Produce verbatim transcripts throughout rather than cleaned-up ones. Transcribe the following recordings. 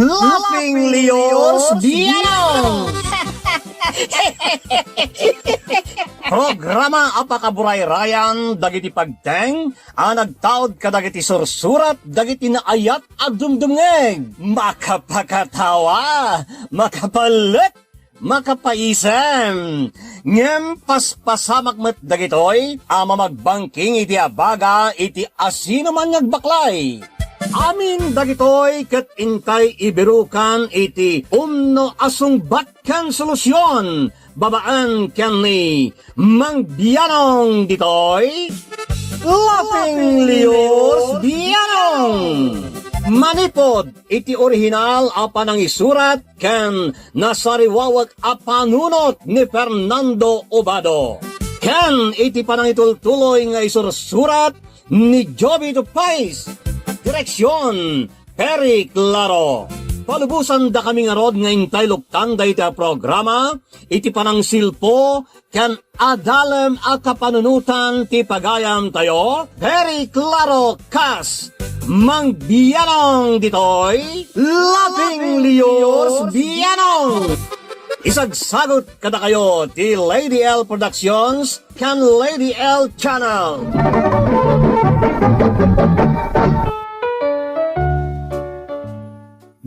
Laughing Leos Bianong! Programa a pakaburayrayan dagiti pagteng a nagtaud kadagiti sursurat dagiti naayat a dumdumngeg. Makapakatawa, makapalek, makapaisem. Ngem paspasamak met dagitoy a mamagbangking iti abaga iti asinoman nga agbaklay. Amin dagitoy ket intay ibirukan iti umno a sungbat ken solusion babaen ken ni Mang Bianong ditoy, Laughing Leos Bianong. Manipod iti orihinal a panangisurat ken nasariwawek a panunot ni Fernando Obado, ken iti panangitultuloy nga isursurat ni Jovito Pais. Direksion, Perry Claro. Palubosandakami ngarud nga intay luktan dayta a programa iti panangsilpo ken adalem a kapanunotan ti pagayamtayo, Perry Claro kas Mang Bianong ditoy, Laughing Leos Bianong. Isagsagut kadakayo ti Lady L Productions ken Lady L Channel.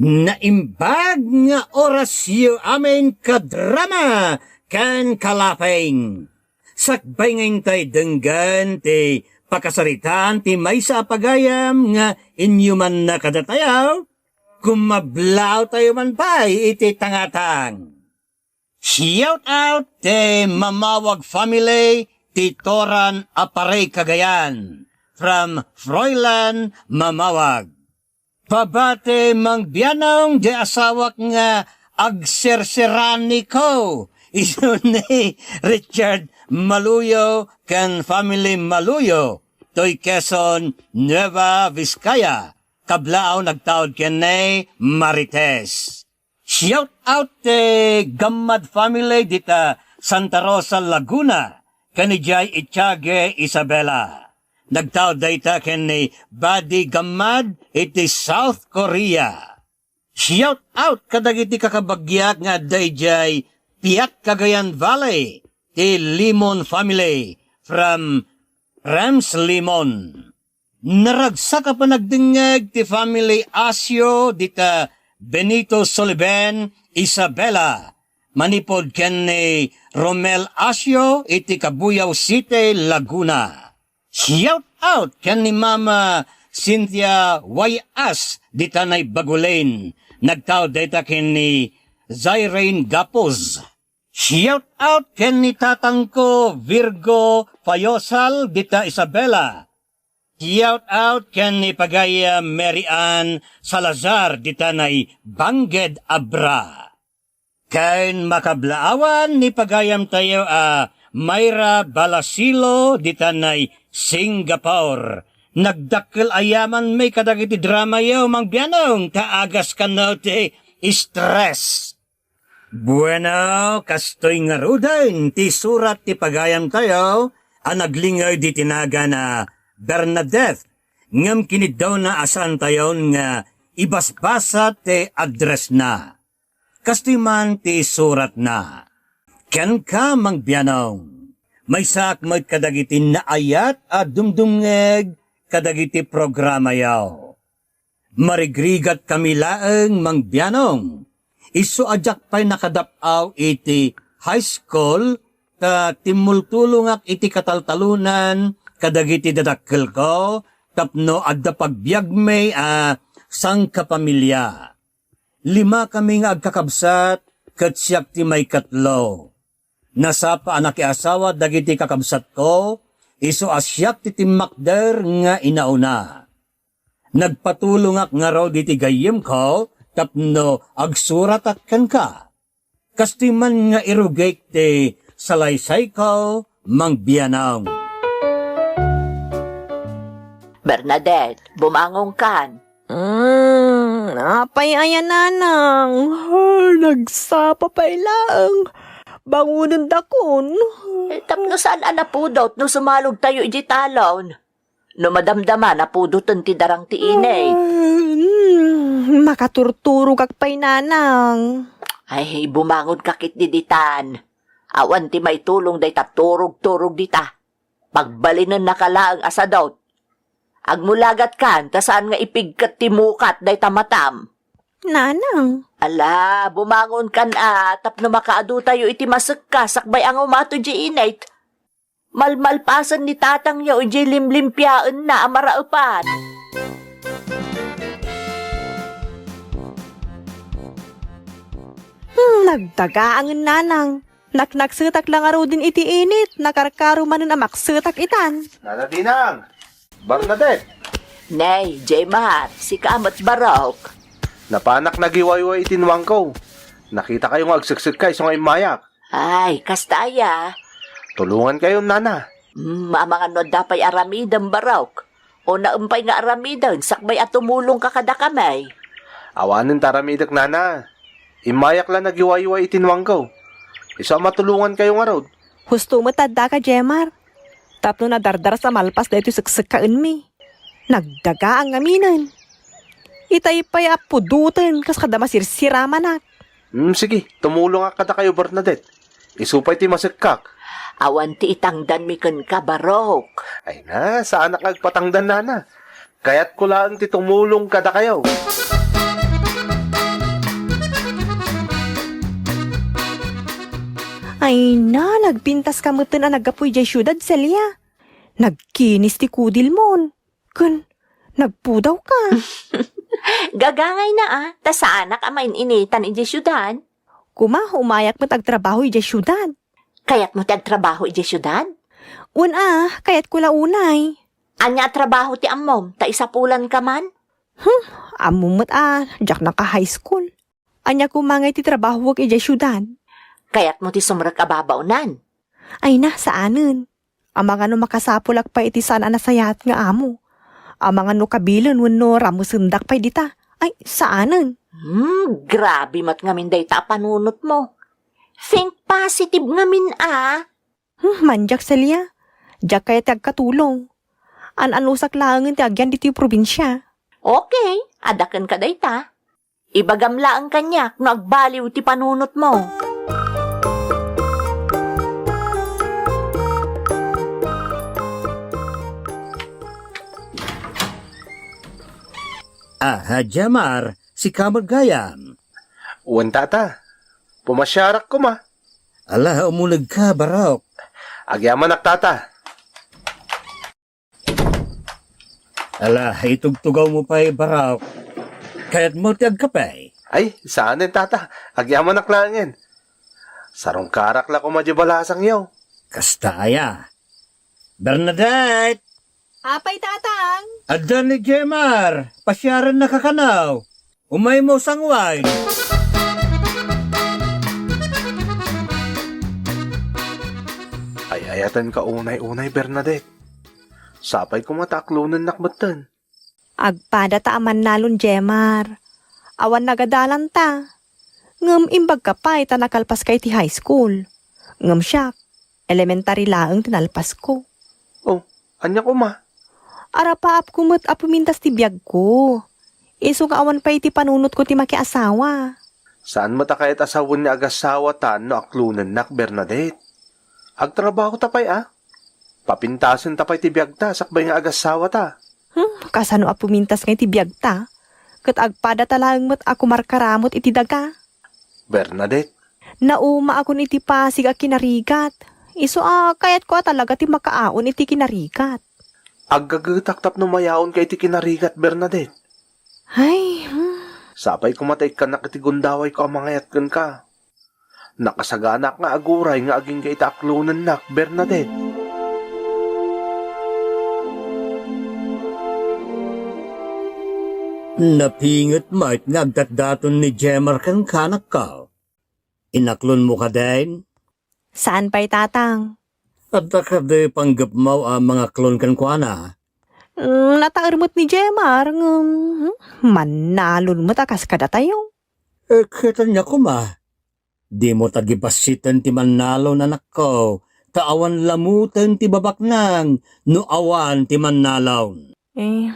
Naimbag nga orasyo amin kadrama ken kalaping. Sakbay nga intay denggen ti pakasaritaan ti maysa a pagayam nga inyumanna kadatayo, kumablawtayo man pay iti tangatang. Shout out ti Mamawag family ti Toran a Parey Cagayan from Froilan Mamawag. Pabati Mang Bianong di asawak nga agserseraniko isu ni Richard Maluyo ken family Maluyo toy Quezon, Nueva Vizcaya. Kablaaw nagtaud ken ni Marites. Shout out ti Gammad family dita Santa Rosa, Laguna, ken idiay Itiague, Isabela. Nagtaud dayta ken ni Buddy Gammad iti South Korea. Shout out kadagiti kakabagyak nga adda idiay Piat, Cagayan Valley, ti Limon family from Rems Limon. Naragsak a panagdengngeg ti family Asio dita Benito Soliven, Isabela, manipud ken ni Romel Asio iti Cabuyao City, Laguna. Shout out ken ni Mama Cynthia Wayas dita Nagbagulin. Nagtaud dayta ken ni Zairene Gapuz. Shout out ken ni tatangko Virgo Fayosal dita Isabela. Shout out ken ni Pagayam Mary Ann Salazar dita Nagbangked, Abra. Ken makablaawan ni pagayamtayo a Myra Balasilo dita Singapore. Nagdakkel a yamanmi kadagiti dramayo, Mang Bianong, ta agas kano ti stress. Bueno, kastoy ngaruden ti surat ti pagayamtayo a naglinged iti nagan a Bernadette, ngem kiniddawna a saantayon nga ibasbasa ti addressna. Kastoy man ti suratna. Kenka, Mang Bianong, maysaak met kadagiti naayat a dumdumngeg kadagiti programayo. Marigrigatkami laeng, Mang Bianong. Isu a diak pay nakadap-aw iti high school, ta timmultulongak iti kataltalonan kadagiti dadakkelko tapno adda pagbiagmi a sangkapamilia. Limakami nga agkakabsat ket siak ti maikatlo. Nasapa a nakiasawa dagiti kakabsatko, isu a siak ti timmakder nga inauna. Nagpatulongak ngarud iti gayyemko tapno agsuratak kenka. Kastoy man nga irugik ti salaysayko, Mang Bianong. Bernadette, bumangonkan. Mm, apay aya, nanang? Ah, nagsapa pay laeng. Bangonendakon. Eh, tapno saan a napudot no sumalogtayo idiay talon? No madamdama, napudoten ti darang ti init. Mm, Makaturturogak pay, Nanang. Ay, bumangonka ketdi ditan. Awan ti maitulong dayta turog-turog dita. Pagbalinennaka laeng a sadot. Agmulagatkan ta saan nga ipigket ti mukat dayta matam. Nanang. Ala, bumangonkan a, tapno makaadutayo iti masekka sakbay a ngumato diay init. Malmalpasen ni tatangyo idiay limlimpiaenna a maraepan. Hmm, nagdagaangen, Nanang. Naknaksetak la ngaruden iti init, nakarkaro manen a maksetak itan. Nana Dinang! Bernadette! Nay, Jemar, sika met, Barok. Napanak nagiwayway iti nuangko. Nakitakayo nga agseksekka isu nga immayak. Ay, kasta aya. Tulongankayon, Nana. Hmm, amangan no adda pay aramidem, Barok. O naem pay nga aramiden, sakbay a tumulongka kadakami. Awanen ta aramidek, Nana. Immayak la nagiwayway iti nuangko. Isu a matulongankayo ngarud. Husto met addaka, Jemar. Tapno nadardaras a malpas daytoy seksekkaenmi. Nagdagaang ngaminen. Itay pay a pudoten kas kada masirsiramanak. Hmm, sige, tumulongak kadakayo, Bernadette. Isu pay ti masekkak. Awan ti itangdanmi kenka, Barok. Ay na, saanak nga agpatangdan, Nana. Kayatko laeng ti tumulong kadakayo. Ay na, nagpintaska metten a naggapu idiay siudad, Celia. Nagkinis ti kudilmon. Ken, nagpudawka. Gagangayna a, ta saanak a main-initan idiay siudad. Kuma, umayak met agtrabaho idiay siudad. Kayatmo ti agtrabaho idiay siudad? Wen a, kayatko la unay. Ania a trabaho ti ammom, ta isapulanka man? Hmm, ammom met a, diak naka-high school. Ania koma ngay ti trabahok idiay siudad? Kayatmo ti sumrek a babaonan? Ay na, saanen. Amangan no makasapulak pay iti saan a nasayaat nga amo. Amangan no kabilen wenno ramesendak pay dita. Ay, saanen. Hmm, grabe met ngamin dayta a panunotmo. Think positive ngamin a. Hmm, mandiak, Celia. Diak kayat ti agkatulong. An-anusak laengen ti agyan ditoy probinsia. Okay, adda kenka dayta. Ibagam laeng kaniak no agbaliw ti panunotmo. Aha, Jemar, sika met gayam? Wen, tata. Pumasiarak koma. Ala, umulegka, Barok. Agyamanak, tata. Ala, itugtugawmo pay, Barok. Kayatmo ti agkape? Ay, saanen, tata. Agyamanak laengen. Sarungkarak la koma diay balasangyo. Kasta aya. Bernadette! Apay, Tatang? Adda ni Jemar. Pasiarannaka kano. Umaymo sangwaen. Ay-ayatenka unay-unay, Bernadette. Sapay koma ta aklonennak metten. Agpadata a mannalon, Jemar. Awan nagadalanta. Ngem imbagka pay ta nakalpaska iti high school. Ngem siak, elementary laeng ti nalpasko. Oh, ania koma? Arapaapko met a pumintas ti biagko. Isu nga awan pay iti panunotko ti makiasawa. Saan met a kayat a sawen nga agasawatan no aklonennak, Bernadette. Agtrabahota pay a. Papintasenta pay ti biagta sakbay nga agasawata. Hmm, kasano a pumintas ngay ti biagta? Ket agpadata laeng met a kumarkaramut iti daga. Bernadette. Naumaakon iti Pasig a kinarigat. Isu a kayatko a talaga ti makaaon iti kinarigat. Aggagetak tapno mayaonka iti kinarigat, Bernadette. Ay, hmm. Sapay koma ta ikkannak iti gundawayko a mangayat kenka. Nakasaganak nga aguray nga agingga iti aklonennak, Bernadette. Napinget met nga agdatdaton ni Jemar kenka, anakko. Inaklonmo kadin? Saan pay, Tatang. Adda kadi panggepmo a mangaklon kenkuana? Mm, nataer met ni Jemar, ngem, hmm, mannalon met a kas kadatayo. Eh, ket ania koma? Dimo tagibassiten ti mannalon, anakko, ta awan lamuten ti babaknang no awan ti mannalon. Eh,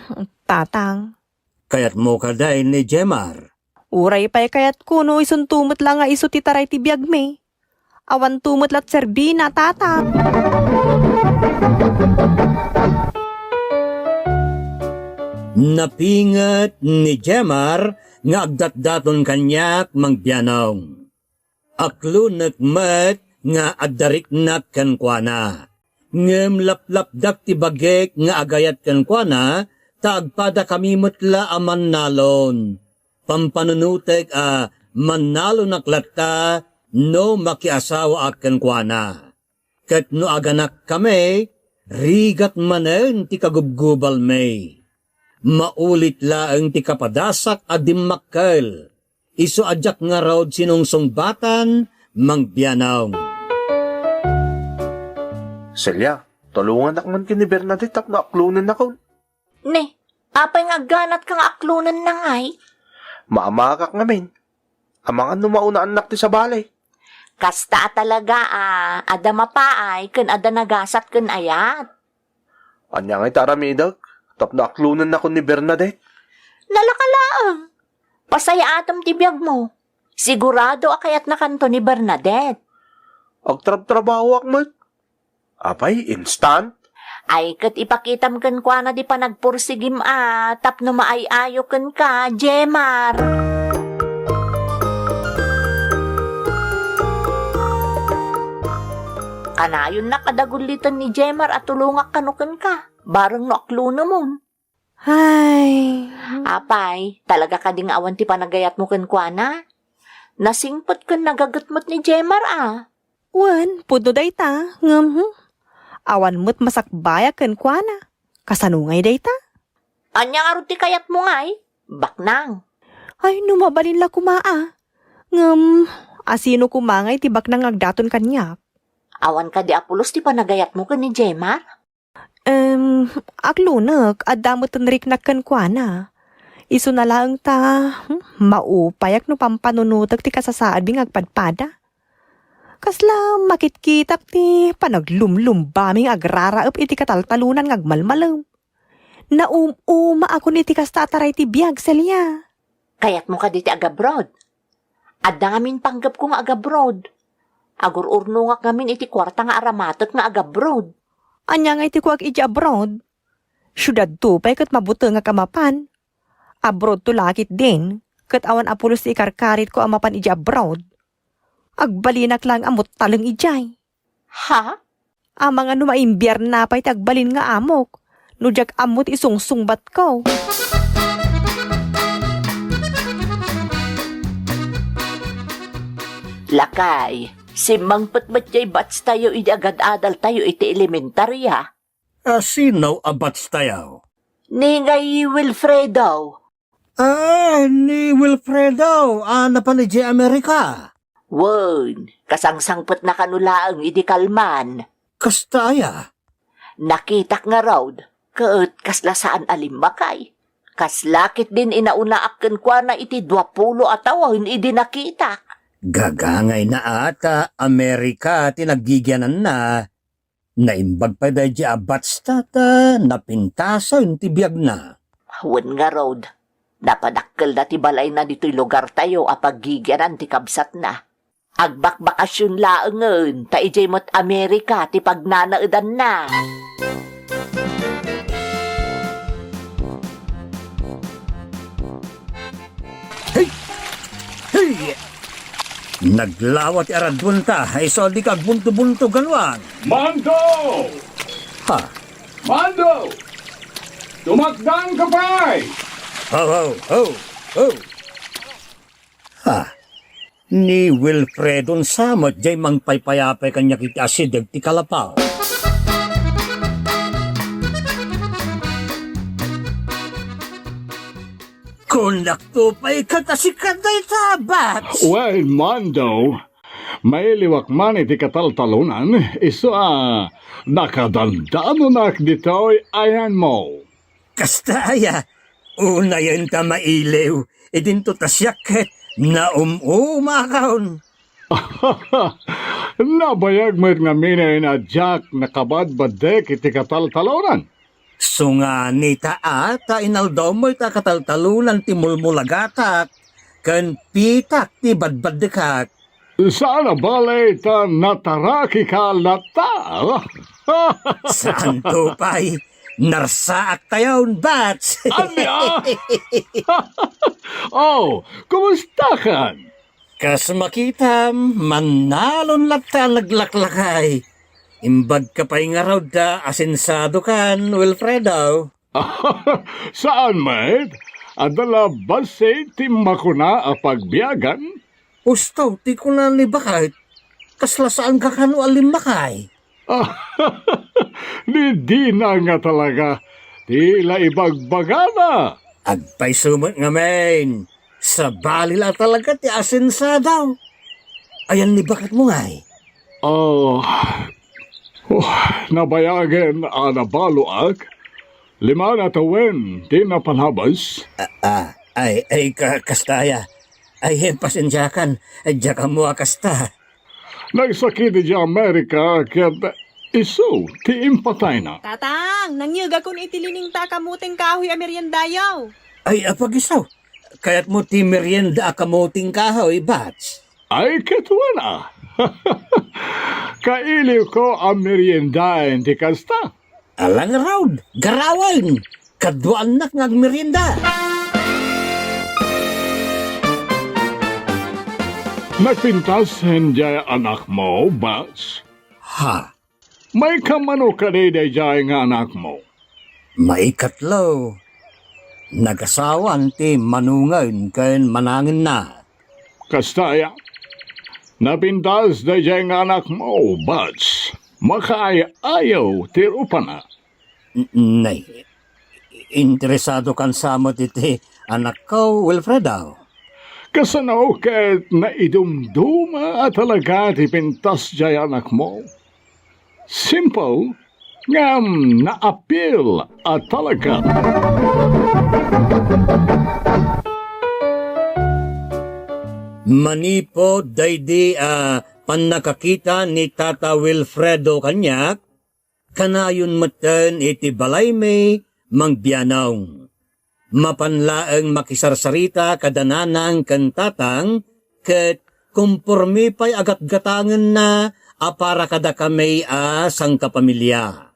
Tatang, Kayatmo kadi ni Jemar? Uray pay kayatko no isunto met la nga isu ti taray ti biagmi. Awanto met la ti serbina, Tata. Napinget ni Jemar nga agdatdaton kaniak, Mang Bianong. Aklonek met nga adda riknak kenkuana. Ngem laplapdak ti bagik nga agayat kenkuana, ta agpadakami met la a mannalon. Pampanunotek a mannalonak latta no makiasawaak kenkuana. Ket no aganakkami, rigat manen ti kagubgubalmi. Maulit laeng ti kapadasak a dimmakkel. Isu a diak ngarud sinungsungbatan, Mang Bianong. Celia, tulonganak man ken ni Bernadette tapno aklonennakon. Ne, apay nga agganatka nga aklonenna ngay? Maamakak ngamin. Amangan no maunaannak ti sabali. Kasta a talaga a, adda mapaay ken adda nagasat ken ayat. Ania ngay ti aramidek tapno aklonennakon ni Bernadette? Nalaka laeng. Pasayaatem ti biagmo. Sigurado a kayatnakanto ni Bernadette. Agtrabtrabahoak met. Apay, instant? Ay, ket ipakitam kenkuana di panagpursigim a tapno maay-ayo kenka, Jemar. Kanayonnak a dagulliten ni Jemar a tulongak kano kenka, bareng no aklonemon. Ay. Apay, talaga kadi nga awan ti panagayatmo kenkuana? Nasingpet ken nagaget met ni Jemar a. Wen, pudno dayta, ngem, hmm, awan met masakbayak kenkuana. Kasano ngay dayta? Ania ngarud ti kayatmo ngay? Baknang. Ay, no mabalin la koma a. Ngem, asino koma ngay ti baknang nga agdaton kaniak? Awan kadi a pulos ti panagayatmo ken ni Jemar? Em, aklonek, adda met ti riknak kenkuana. Isuna laeng ta, hmm, maupayak no pampanunotek ti kasasaadmi nga agpadpada. Kasla makitkitak ti panaglumlumbami nga agraraep iti kataltalonan nga agmalmalem. Naum-umaakon iti kasta a taray ti biag, Celia. Kayatmo kadi ti agabroad? Adda ngamin panggepko nga agabroad. Agur-urnongak ngamin iti kuarta nga aramatek nga agabroad. Ania ngay ti kuak iti abroad? Siudadto pay ket mabutengak a mapan. Abroadto la ketdin, ket awan a pulos ti ikarkaritko a mapan iti abroad. Agbalinak laeng a muttaleng idiay. Ha? Amangan no maimbiarna pay ti agbalin nga amok, no diak ammo ti isungsungbatko. Lakay, simmangpet met jay batchtayo idi agad-adaltayo iti elementaria. A, sino a batchtayo? Ni ngay Wilfredo. Ah, ni Wilfredo a napan idiay Amerika. Wen, kasangsangpetna kano laeng idi kalman. Kasta aya? Nakitak ngarud, ket kasla saan a limmakay. Kasla ketdin inaunaak kenkuana iti duapulo a tawen idi nakitak. Gagangayna a ta Amerika ti naggigiananna. Naimbag pay daydiay a batchta ta napintasen ti biagna. Wen ngarud, napadakkelda ti balayna ditoy lugartayo a paggigianan ti kabsatna. Agbakbakasion laengen ta idiay met Amerika ti pagnanaedanna. Hey! Hey! Naglawa ti araduenta, isu a dika agbuntobuntog, Alwan. Mando! Ha? Mando! Tumakdangka pay! Ho, ho, ho, ho! Ha? Ni Wilfredon sa met jay mangpaypayapay kaniak iti asideg ti kalapaw. Kunak to pay ket a sika dayta, Bats. Wen, Mando, mailiwak man iti kataltalonan, isu a nakadandanonak ditoy ayanmo. Kasta aya, unayen ta mailiw, idinto ta siak ket naum-umakon. Nabayag met ngamin a diak nakabadbaddek iti kataltalonan. Sungani ta a, ta inaldaw met a kataltalonan ti mulmulagatak ken pitak ti badbaddekak. Saan a bale ta natarakika latta. Saanto pay, narsaak tayon, Bats. Ania? Oh, kumustakan? Kas makitam, mannalon latta a naglaklakay. Imbagka pay ngarud ta asensadokan, Wilfredo. Saan met? Adda la bassit ti makuna a pagbiagan? Husto ti kuna ni Baket. Kasla saanka kano a limmakay? Ni Dina nga talaga ti la ibagbagana. Agpayso met ngamin. Sabali la talaga ti asensado. Ayan ni Baketmo ngay? Oh, oh, nabayagen a nabaloak. Lima na tawen ti napalabas. Ah, ah, ay, ay, ka-, kasta aya. Ay, pasensiakan. Ay, diak ammo a kasta. Nagsakit idiay Amerika ket isu ti impatayna. Tatang, nangyegakon iti liningta a kamoteng kahoy a meriendayo. Ay, apag-isu. Kayatmo ti merienda a kamoteng kahoy, Bats? Ay, ket wen a. Kailiwko a meriendaen ti kasta. Ala ngarud, garawen. Kaduaannak nga agmerienda. Nagpintas diay anakmo, Bats? Ha? Maikam mano kadi daydiay nga anakmo? Maikatlo. Nagasawan ti manongen ken manangenna. Kasta aya? Napintas daydiay nga anakmo, Bats. Makaay-ayaw ti rupana. N-, nay, interesadokan sa met iti anakko, Wilfredo. Kasano ket naidumduma a talaga ti pintas diay anakmo? Simple, ngem naapil a talaga. Manipud daydi a pannakakita ni Tata Wilfredo kaniak, kanayon metten iti balaymi mangbianong. Mapan laeng makisarsarita kada nanang ken tatang, ket kompormi pay a gatgatangenna a para kadakami a sangkapamilia.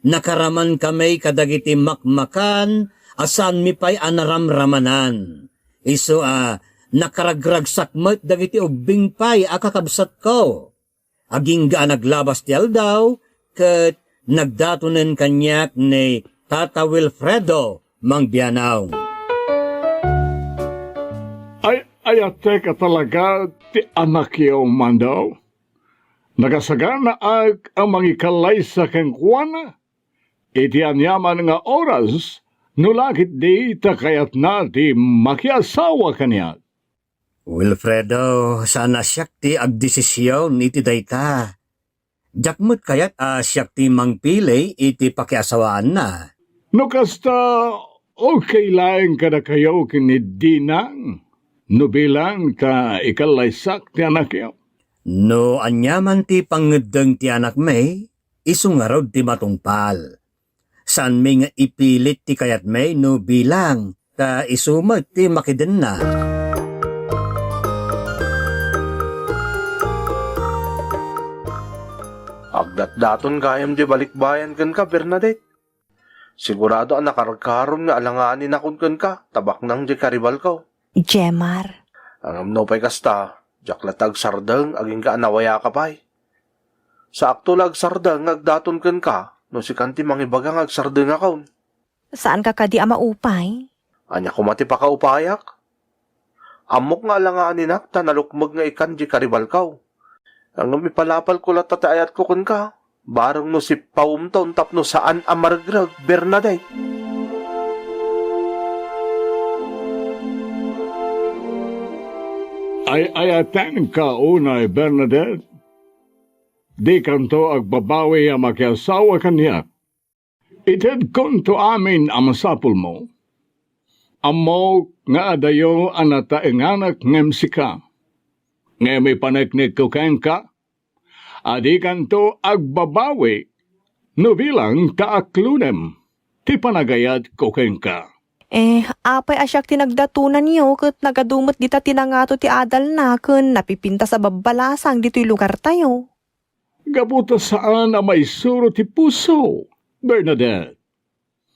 Nakaramankami kadagiti makmakan a saanmi pay a naramramanan. Isu a nakaragragsak met dagiti ubbing pay a kakabsatko. Agingga a naglabas ti aldaw, ket nagdatonen kaniak ni Tata Wilfredo mangbianong. Ay, ayatek a talaga ti anakyo, Mando? Nakasaganaak a mangikallaysa kenkuana iti aniaman nga oras, no la ketdi ta kayatna ti makiasawa kaniak. Wilfredo, saan a siak ti agdesision iti dayta. Diak met kayat a siak ti mangpili iti pakiasawaanna. No kasta, okay laeng kadakayo ken ni Dinang, no bilang ta ikallaysak ti anakyo. No aniaman ti pangngeddeng ti anakmi, isu ngarud ti matungpal. Saanmi nga ipilit ti kayatmi no bilang, ta isu met ti makidenna. Agdatdaton gayam diay balikbayan kenka, Bernadette. Sigurado a nakarkaron nga alanganinakon kenka, ta baknang diay karibalko. Jemar. Ngem nupay kasta, diak latta agsardeng agingga a nawayaka pay. Saakto la agsardeng nga agdaton kenka, no sikan ti mangibaga nga agsardengakon. Saanka kadi a maupay? Ania koma ti pakaupayak? Ammok nga alanganinak ta nalukmeg nga ikan diay karibalko. Ngem ipalapalko latta ti ayatko kenka, bareng no sippawemton tapno saan a maregreg, Bernadette. Ay-ayatenka unay, Bernadette. Dikanto agbabawi a makiasawa kaniak. Itedkonto amin a masapulmo. Ammok nga adayo a nataenganak ngem sika. Ngem ipaneknekko kenka a dikanto agbabawi no bilang ta aklonem. ti panagayatko kenka. Eh, apay a siak ti nagdatonanyo ket nagadu met dita ti nangato ti adalna ken napipintas a babbalasang ditoy lugartayo? Gapu ta saan a maisuro ti puso, Bernadette.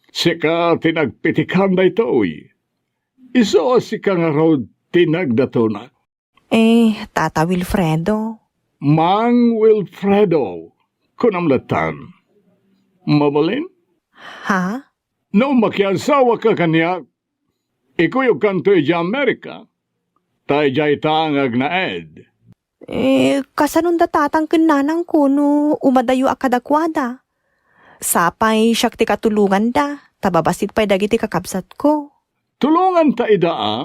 Sika ti nagpitikan daytoy. Isu a sika ngarud ti nagdatonak. Eh, Tata Wilfredo. Mang Wilfredo, kunam latan. Mabalin? Ha? No makiasawa ka kaniak, ikuyogkanto idiay Amerika, ta idiay ta nga agnaed. Eh, kasanon da tatang ken nanangko no umadayo a kadakuada? Sapay siak ti katulonganda, ta babassit pay dagiti kakabsatko. Tulonganta ida a.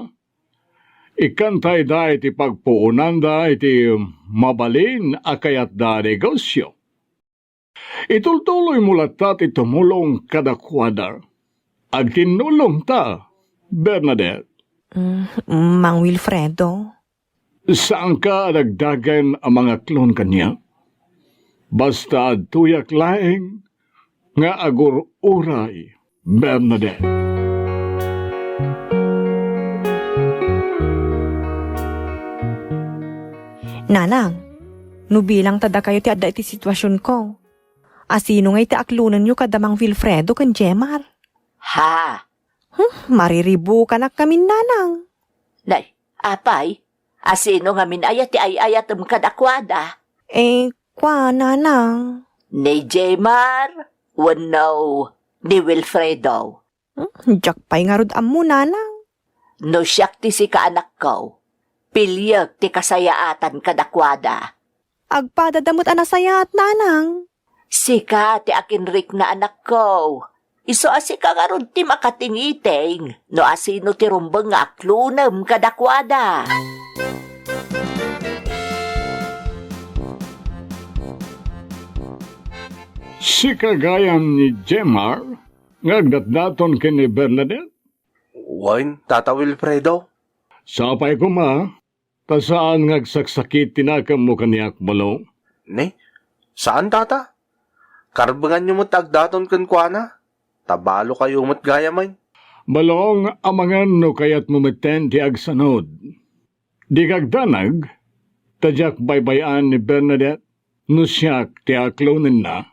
Ikkanta ida iti pagpuonanda iti mabalin a kayatda a negosio. Itultuloymo latta ti tumulong kadakuada. Agtinnulongta, Bernadette. Mm, Mang Wilfredo. Saanka a dagdagen a mangaklon kaniak? Basta adtoyak laeng nga agur-uray, Bernadette. Nanang, no bilang ta dakayo ti adda iti situasionko, asino ngay ti aklonenyo kada Mang Wilfredo ken Jemar? Ha? Hmm, mariribukanak ngamin, Nanang. Nay, apay, asino ngamin aya ti ay-ayatem kadakuada? Eh, kua, Nanang. Ni Jemar wenno ni Wilfredo? Hmm, diak pay ngarud ammo, Nanang. No siak ti sika, anakko, piliek ti kasayaatan kadakuada. Agpadada met a nasayaat, Nanang. Sika ti akinrikna, anakko. Isu a sika ngarud ti makatingiting no asino ti rumbeng nga aklonem kadakuada. Sika gayam ni Jemar nga agdatdaton ken ni Bernadette? Wen, Tata Wilfredo. Sapay koma, ta saan nga agsaksakit ti nakemmo kaniak, Balong. Ne? Saan, Tata? Karbenganyo met ti agdaton kenkuana, ta balokayo met gayamen. Balong, amangan no kayatmo metten ti agsanud. Dika agdanag, ta diak baybay-an ni Bernadette no siak ti aklonenna.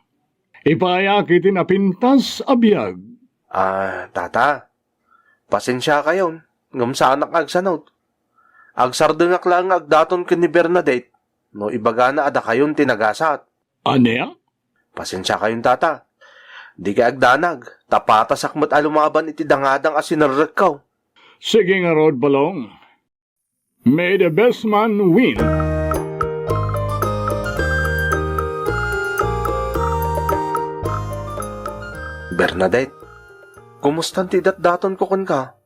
Ipaayak iti napintas a biag. Ah, Tata, pasensiakayon, ngem saanak nga agsanud. Agsardengak laeng nga agdaton ken ni Bernadette no ibagana a dakayon ti nagasat. Ania? Pasensiakayon, Tata. Dikay agdanag, ta patasak met a lumaban iti dangadang a sinerrekko. Sige ngarud, Balong. May the best man win. Bernadette, kumustan ti idatdatonko kenka?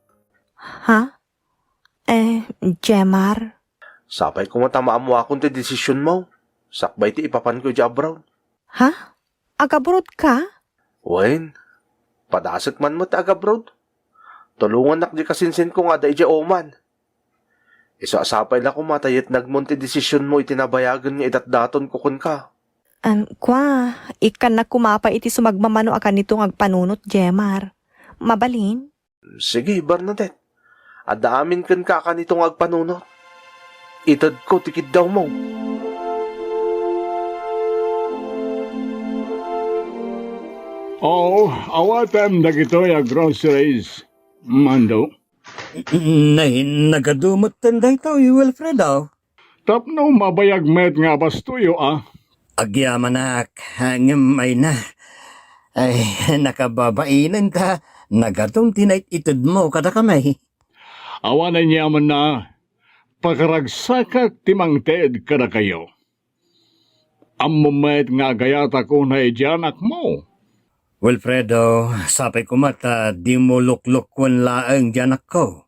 Ha? Eh, Jemar? Sapay koma ta maammoakon ti desisionmo, sakbay ti ipapanko idiay abroad. Ha? Agabroad ka? Wen, padasek man met ti agabroad. Tulongannak di kasinsinko nga adda idiay Oman. Isu a sapay la koma ta yetnagmon ti desisionmo iti nabayagen nga idatdatonko kenka. Em, kua, ikkannak koma pay iti sumagmamano a kanito nga agpanunot, Jemar. Mabalin? Sige, Bernadette. Adda amin kenka a kanito nga agpanunot. Itedko ti kiddawmo. Oo, awatem dagitoy a groceries, Mando. Nay, nagadu metten daytoy, Wilfredo. Tapno mabayag met nga abastoyo a. Agyamanak, ngem ay na. Ay, nakababainen ta, nagadum ti nait-itedmo kadakami. Awan aniamanna, pakaragsakak ti mangted kadakayo. Ammom met nga agayatak unay diay anakmo. Wilfredo, sapay koma ta dimo luklukuen laeng diay anakko.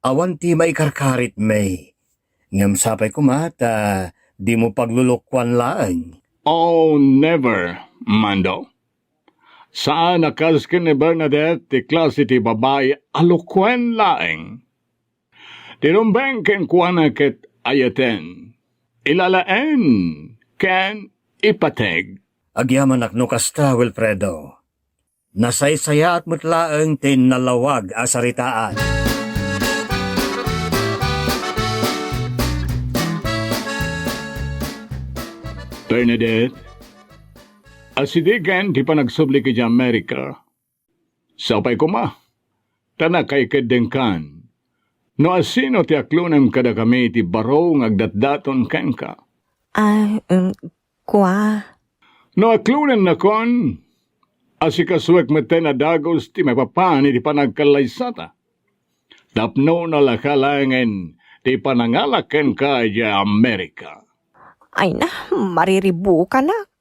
Awan ti maikarkaritmi. Ngem sapay koma ta dimo paglulukuan laeng. Oh, never, Mando. Saan a kas ken ni Bernadette ti klase ti babai a lukuen laeng. Ti rumbeng kenkuana ket ayaten, ilalaen, ken ipateg. Agyamanak no kasta, Wilfredo. Nasaysayaat met laeng ti nalawag a saritaan. Bernadette, asidegen ti panagsubli idiay Amerika. Sapay koma, ta nakaikeddengkan. No asino ti aklonem kadakami ti baro nga agdatdaton kenka? Ah, um, kua. No aklonennakon, asikasuek metten a dagus ti maipapan iti panagkallaysata. Tapno nalaka laengen ti panangalak kenka idiay Amerika. Ay na, mariribukanak.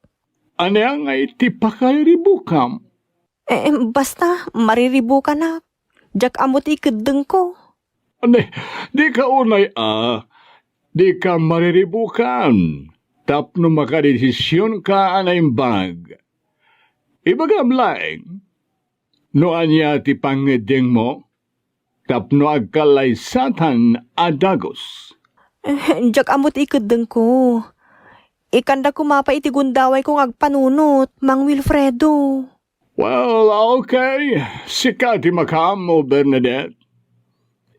Ania ngay ti pakariribukam? Eh, basta, mariribukanak. Diak ammo ti ikeddengko. Ania, dika unay a, dika mariribukan, tapno makadesisionka a naimbag. Ibagam laeng, no ania ti pangngeddengmo, tapno agkallaysatan a dagus. Eh, diak ammo ti ikeddengko. Ikanda koma pay iti gundawayko nga agpanunot, Mang Wilfredo. Well, okay. Sika ti makaammo, Bernadette.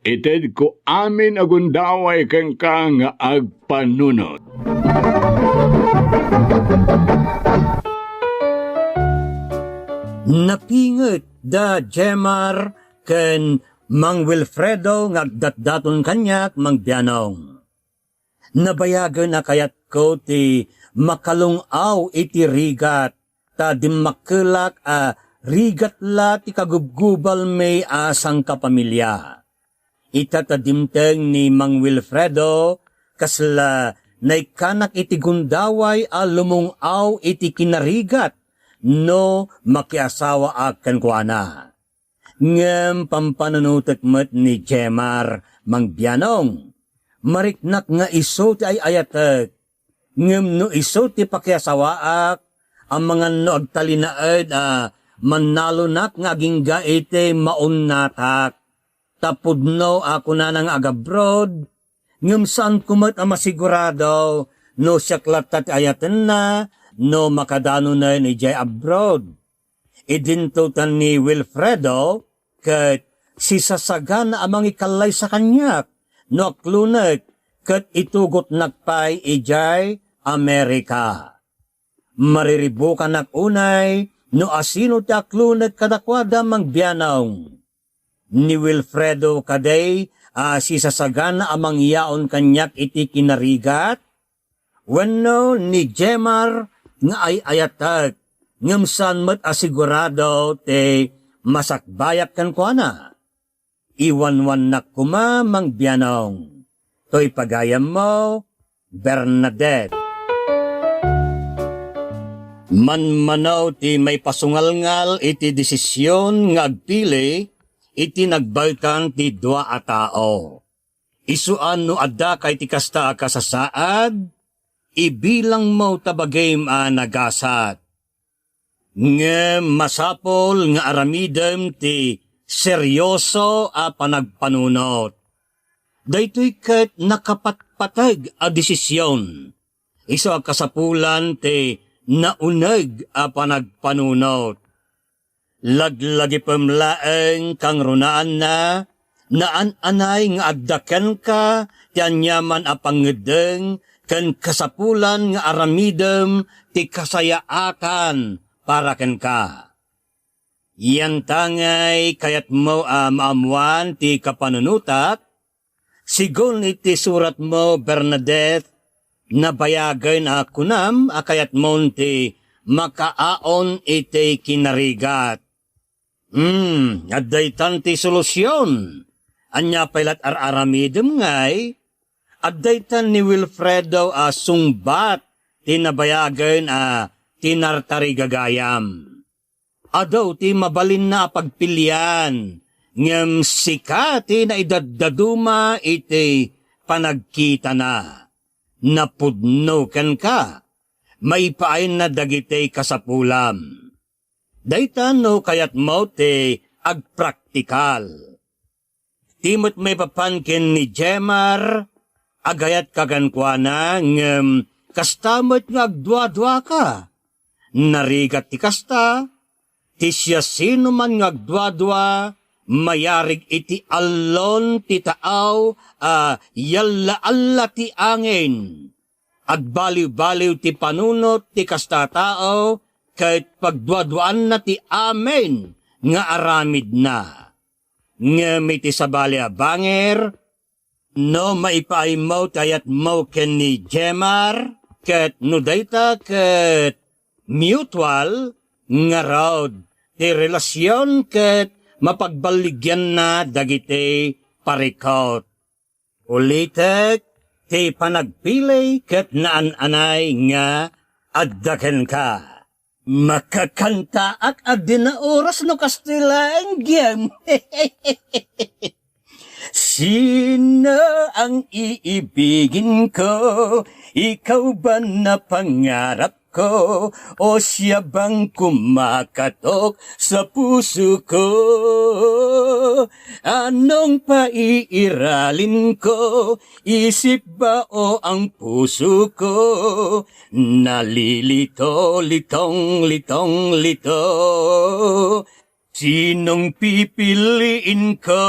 Itedko amin a gundaway kenka nga agpanunot. Napinget da Jemar ken Mang Wilfredo nga agdatdaton kaniak, Mang Bianong. Nabayagen a kayatko ti makalung-aw iti rigat, ta dimmakkelak a rigat la ti kagubgubalmi a sangkapamilya. Ita ta dimteng ni Mang Wilfredo, kasla naikkanak iti gundaway a lumung-aw iti kinarigat no makiasawaak kenkuana. Ngem pampanunotek met ni Jemar, Mang Bianong. Mariknak nga isu ti ay-ayatek. Ngem no isu ti pakiasawaak, amangan no agtalinaed a mannalonak nga agingga iti maunnatak. Ta pudno a kunana nga agabroad, ngem saanko met a masigurado no siak latta ti ayatenna no makadanonen idiay abroad. Idinto tan ni Wilfredo ket sisasagana a mangikallaysa kaniak no aklonek ket itugotnak pay idiay Amerika. Mariribukanak unay no asino ti aklonek kadakuada, Mang Bianong. Ni Wilfredo kadi a sisasagana a mangyaon kaniak iti kinarigat? Wenno ni Jemar nga ay-ayatek, ngem saan met a sigurado ti masakbayak kenkuana? Iwanwannak koma, Mang Bianong. Toy pagayammo, Bernadette. Manmanaw ti maipasungalngal iti desisyon nga agpili iti nagbalkan ti dua a tao. Isuan no addaka iti kasta a kasasaad, ibilangmo ta bagim a nagasat. Ngem masapul nga aramidem ti serioso a panagpanunot. Daytoy ket nakapatpateg a desisyon. Isu a kasapulan ti nauneg a panagpanunot. Laglagipem laeng kangrunaanna, naan-anay nga adda kenka ti aniaman a pangngeddeng ken kasapulan nga aramidem ti kasayaatan para kenka. Yantangay kayatmo a maammoan ti kapanunotak, Sigun iti suratmo, Bernadette, nabayagen a kunam a kayatmon ti makaaon iti kinarigat. Hmm, adda itan ti solusion. Ania pay lat ar-aramidem ngay? Adda itan ni Wilfredo a sungbat ti nabayagen a tinartarigagayam. Adu ti mabalinna a pagpilian, ngem sika ti naidaddaduma iti panagkitana. Napudno kenka, maipaayna dagiti kasapulam. Dayta no kayatmo ti agpraktikal. Ti met maipapan ken ni Jemar, agayatka kenkuana, ngem kasta met nga agduaduaka. Narigat ti kasta, Ti siasinoman nga agduadua, mayarig iti allon ti taaw a yalla-alla ti angin. Agbaliw-baliw ti panunot ti kasta a tao, ket pagduaduaanna ti amin nga aramidna. Ngem iti sabali a banger, no maipaaymo ti ayatmo ken ni Jemar, ket no dayta ket mutual, ngarud ti relasion ket mapagballigianna dagiti parikut. Ulitek, ti panagpilay ket naan-anay nga adda kenka. Makakantaak a di naoras no kasta laeng, Gem. Sino ang iibigin ko? Ikaw ba na pangarap ko? O siya bang kumakatok sa puso ko? Anong paiiralin ko? Isip ba o ang puso ko? Nalilito, litong, litong, lito. Sinong pipiliin ko?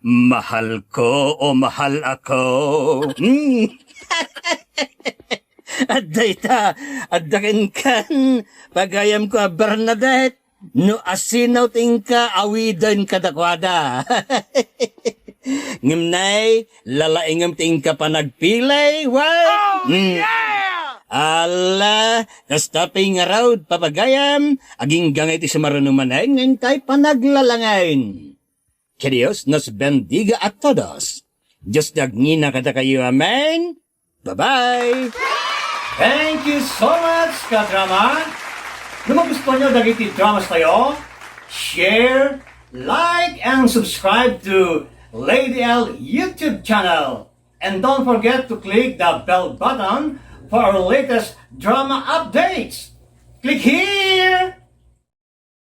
Mahal ko o mahal ako? Hmm. Adda ita, adda kenkan, pagayamko a Bernadette, no asino ti inka awiden kadakuada. Ngem nay, lalaingem ti inka panagpilay, wa? Oh, mm, yeah! Ala, kasta pay ngarud, papagayam, agingga nga iti sumaruno manen, nga intay panaglalangen. Que Dios nos bendiga a todos. Dios ti agngina kadakayo, amen. Bye-bye! Thank you so much, kadrama! No magustuhanyo dagiti dramas tayo, share, like, and subscribe to Lady L YouTube channel. And don't forget to click the bell button for our latest drama updates. Click here!